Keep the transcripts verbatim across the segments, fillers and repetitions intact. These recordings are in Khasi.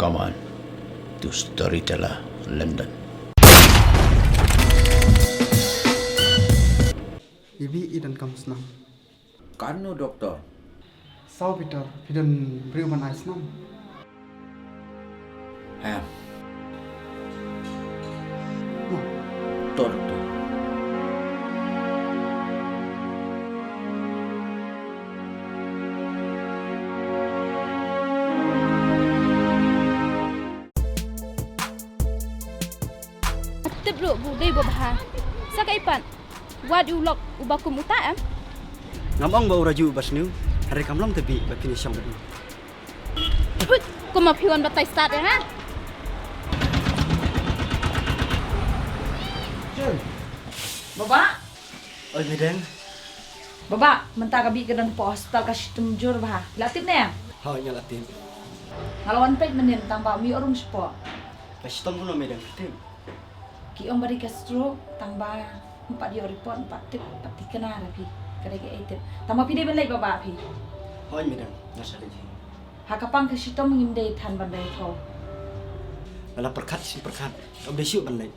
Aman to Storyteller London. Ibi i donkam snam. Katno doktor? Saw Peter, phi don briew ban ai snam? Em. No. To doktor. Tip ruh ba u dei ba bha. Sa kaei pat? Wat u lok uba kum uta em? Ngam ong ba u Raju uba sniew, hynrei kam long te bih ba phin ïa shong bad u. Thut, kum ma phi wan batai stad ïa nga. Baba. Oi, Midang. Baba, mynta ka bih ka don hapoh hospital ka shitom jur bha. La tip ne? Hooid, nga la tip. Nga la wan peit mynnin tang ba ym ïoh rung shapoh. Ka shitom kumno, Midang, tip? Ki ong ba dei ka stroke, tang ba ym pat ïoh report, ym pat tip, ym pat thikna da phi. Ka dei kaei tip. Tang ba phi dei ban leit Baba phi. Hooid, Midang, nga sa leit hi. Ha ka pang ka shitom ngim dei than ban dei thaw. Nga la pyrkhat shi pyrkhat, ym dei shuh ban leit.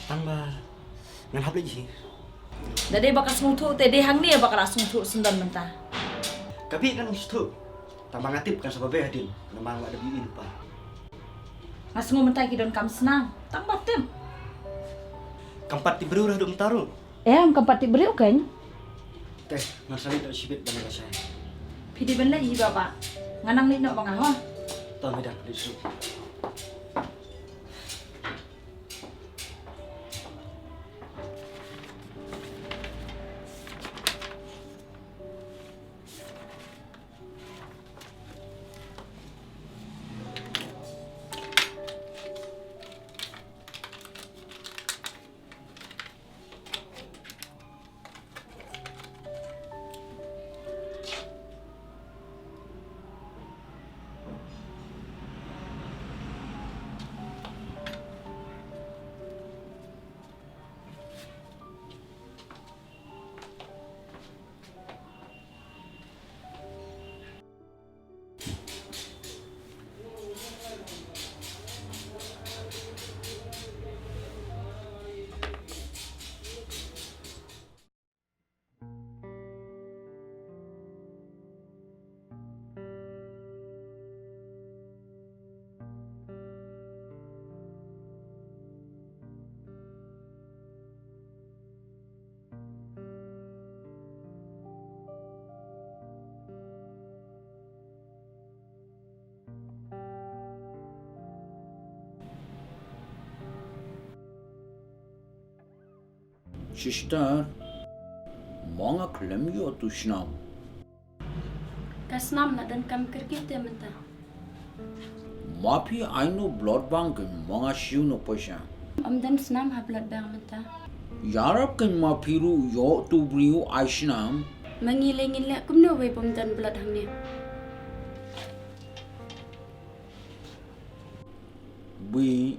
Tang ba ngan hap leit hi. Da dei ba ka sngewthuh te dei hangne ba ka la sngewthuh syndon mynta. Ka bih kan sngewthuh. Tang ba nga tip kan sa babe hadien namar nga da bih ïa u pa. Nga sngew mynta ki donkam snam. Tang ba tip. Kam pat tip briew ruh haduh mynta ruh. Em, kam pat tip briew kein. Te, ngan sa leit da shibit ban leit lashai. Phi dei ban leit hi Baba. Nga nang leit noh ba nga ho. To Midang, leit shuh. Sister, ma nga khlem ïoh tu snam. Ka snam la donkam kyrkieh te mynta. Ma phi ai noh blood bank, ma nga siew noh pisa. Ym don snam ha blood bank mynta. Ïarap kein ma phi ruh ïoh tu briew ai snam. Ma ngi leh ngin leh kumno wei bym don blood hangne. Bih,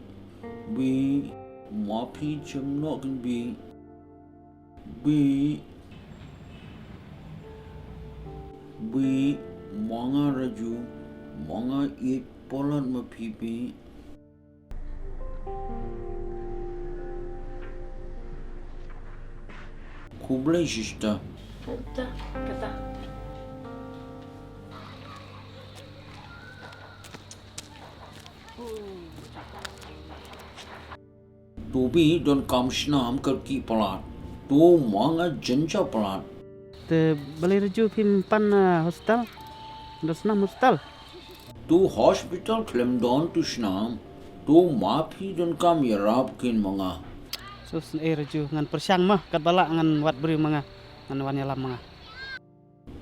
bih, ma phi jem noh kein bih. Bih, bih, ma nga Raju, ma nga ïeit palat ma phi bih. Khublei sister. Kata, kata. Tu bih donkam snam kyrkieh palat. Tu ma nga jynjar palat. Te balei Raju phim pan, ah, hospital? Don snam hospital? Tu hospital khlem don tu snam. Tu ma phi donkam ïarap kein ma nga. So sngewbha Raju ngan pyrshang ma katba lah ngan wad briew ma nga. Ngan wan ïalam ma nga.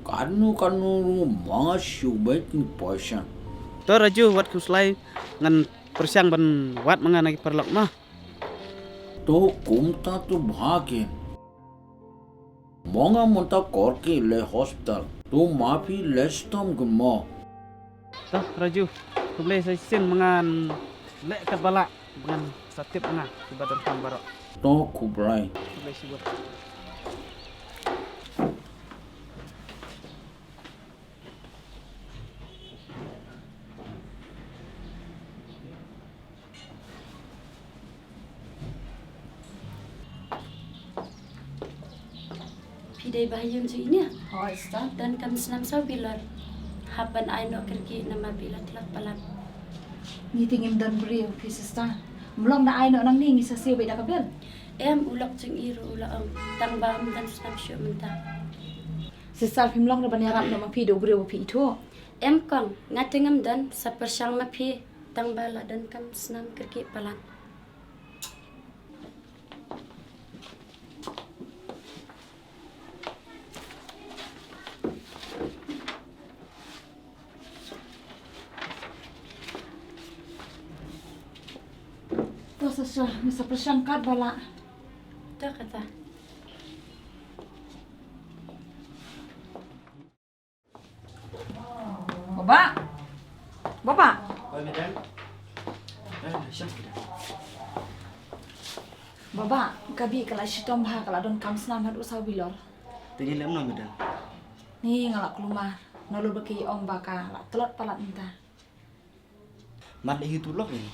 Katno katno ruh ma nga shu beit ni pisa. To Raju wat khuslai ngan pyrshang ban wad ma nga na ki paralok ma. To kumta to bha kein. Ma nga mynta kor ki leh hospital. To ma phi leh stom kein mo. To Raju, khublei sa shisien ma ngan leh katba lah ba ngan sa tip ma nga kiba donkam baroh. To khublei. Khublei shibun. Dei ba ha ïing jong ine. Hooid, sister. Donkam snam saw bilor. Hap ban ai noh kyrkieh namar phi la tlot palat. Ngi te ngim don briew phi, sister. Ym long da ai noh nangne, ngi sa siew beit da ka bill. Em, u lok jong i ruh u la ong tang ba ym don snam shuh mynta. Sister, phim long ruh ban ïarap noh ma phi da u briew ba phi ithuh. Em kong, nga te ngam don, sa pyrshang ma phi tang ba la donkam snam kyrkieh palat. To, sa, sa, ngi sa pyrshang katba lah. To kata. Baba. Baba. Oi, madam. Eh, shem, madam. Baba, ka Bih ka la shitom bha, ka la donkam snam haduh saw bilor. Te ngi leh kumno, madam? Ni nga la kulmar. Nalor ba ki ong ba ka la tlot palat mynta. Mat leh hi tu lok ni.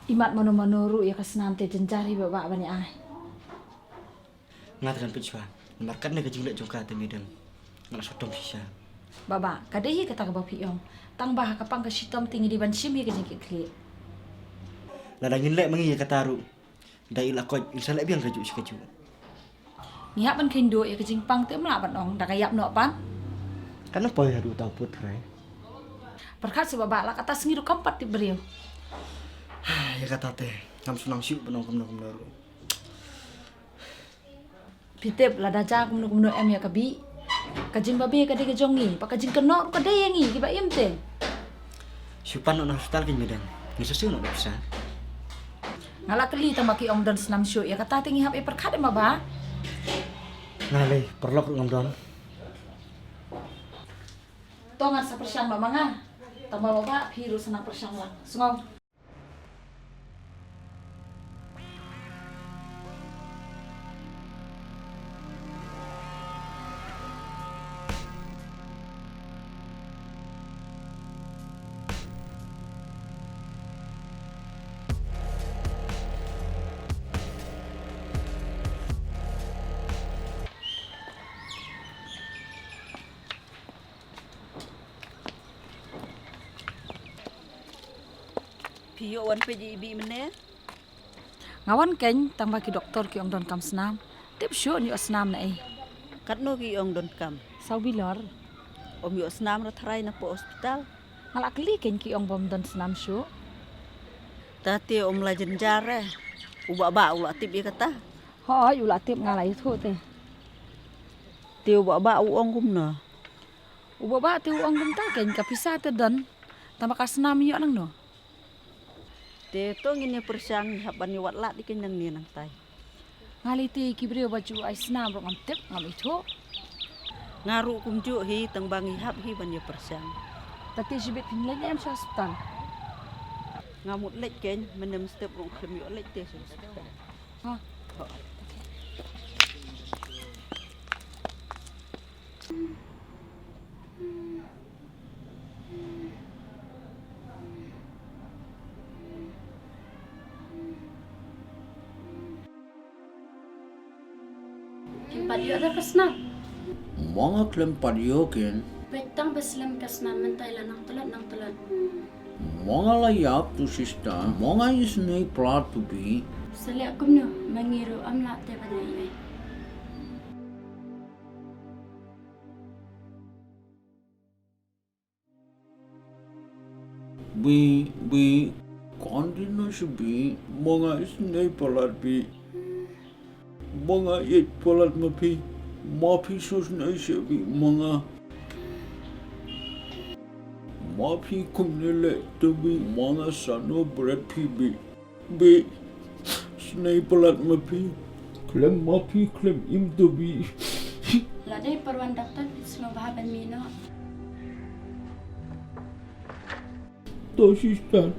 Imat mano mano ruh ïa ka snam te jynjar hi Baba ban ïa ai. Nga te kan pynshwa namar katne ka jingleh jong ka te madam. Nga la sngewthuh shisha. Baba, ka dei hi kata kaba phi ong. Tang ba ha ka pang ka shitom te ngi dei ban shim hi ka jingkitkhlieh. Lada ngin leh ma ngi ïa kata ruh, da i la koit, in sa leh biang kajuh shi kajuh. Ngi hap ban kheiñduh ïa ka jingpang te ym lah ban ong da ka ïap noh pat. Kan poi haduh tang put hrai. Pyrkhat seh Baba, la kata sngi ruh kam pat tip briew. Ïa kata te ngam sngewsih ban ong kumno kumno ruh. Phi tip lada jia kumno kumno em ïa ka Bih. Ka jingbabe ka dei ka jong ngi, bad ka jingkynnoh ruh ka dei ïa ngi kiba im te. Shu pan noh na hospital kein madam. Ngi sa siew noh da pisa. Nga la kylli tang ba ki ong don snam shuh, ïa kata te ngi hap ïa pyrkhat em Baba. Nga lei paralok ruh ngam don. To ngan sa pyrshang noh ma nga. Tang ba Baba phi ruh sa nang pyrshang lang. Sngew. Phi ïoh wan peit ïa i Bih mynne? Nga wan kein, tang ba ki doktor ki ong donkam snam. Tip shuh yn ïoh snam na ei. Katno ki ong donkam? Saw bilor. Ym ïoh snam ra tharai na poh hospital. Nga la kylli kein ki ong bym don snam shuh. Ta te ym la jynjar eh. U Bah Bah u la tip ïa kata. Hooid, u la tip, nga la ïathuh te. Te u Bah Bah u ong kumno? U Bah Bah te u ong kumta kein, ka pisa te don. Tang ba ka snam ïoh nangno? Te to ngin ïa pyrshang, ngi hap ban ïa wad lad ïa kein nangne nangtai. Nga lei te ki briew ba ju ai snam ruh ngam tip, ngam ithuh. Nga ruh kumjuh hi, tang ba ngi hap hi ban ïa pyrshang. Ta te shibit phin leit em sha hospital? Nga mut leit kein, mynne mynstep ruh khlem ïoh leit te sha hospital. Ha. Kim pat ïoh da ka snam. Mo nga khlem pat ïoh kein. Peit tang ba slem ka snam mynta i la nang tlot nang tlot. Mo nga la ïap tu sister, mo nga isynei palat tu Bih. Sa leh kumno, ma ngi ruh ym lah te ban leh ei. Bih, Bih, continue shi Bih, mo nga isynei palat Bih. Mo nga ïeit palat ma phi, ma phi sngewsynei shi Bih, mo nga. Ma phi kumne leh tu Bih, mo nga sa noh bret phi Bih. Bih, snei palat ma phi. Khlem ma phi khlem im tu Bih. La dei pyrwan doktor phi sngewbha ban mih noh. To sister.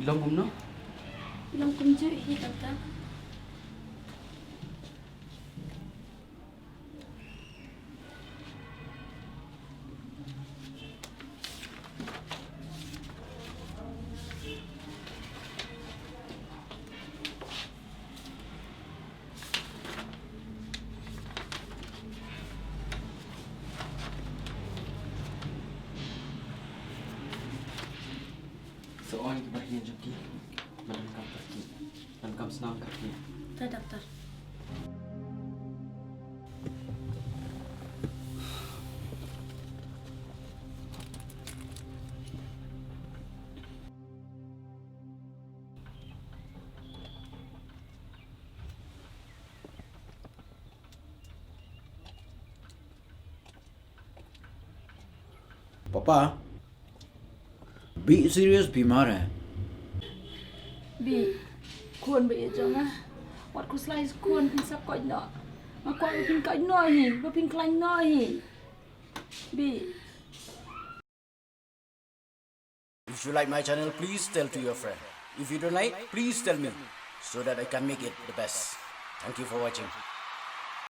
I long kumno? I long kumjuh hi doktor. Ki, madan kam kyrkieh, madan kam snam kyrkieh. Te doktor. पापा, बी सीरियस बीमार है। Bi, khun ba ïeit jong nga. Wat khuslai khun, phin sa koit noh. Nga kwah ba phin koit noh hi, ba phin khlaiñ noh hi. Bi. If you like my channel, please tell to your friend. If you don't like, please tell me so that I can make it the best. Thank you for watching.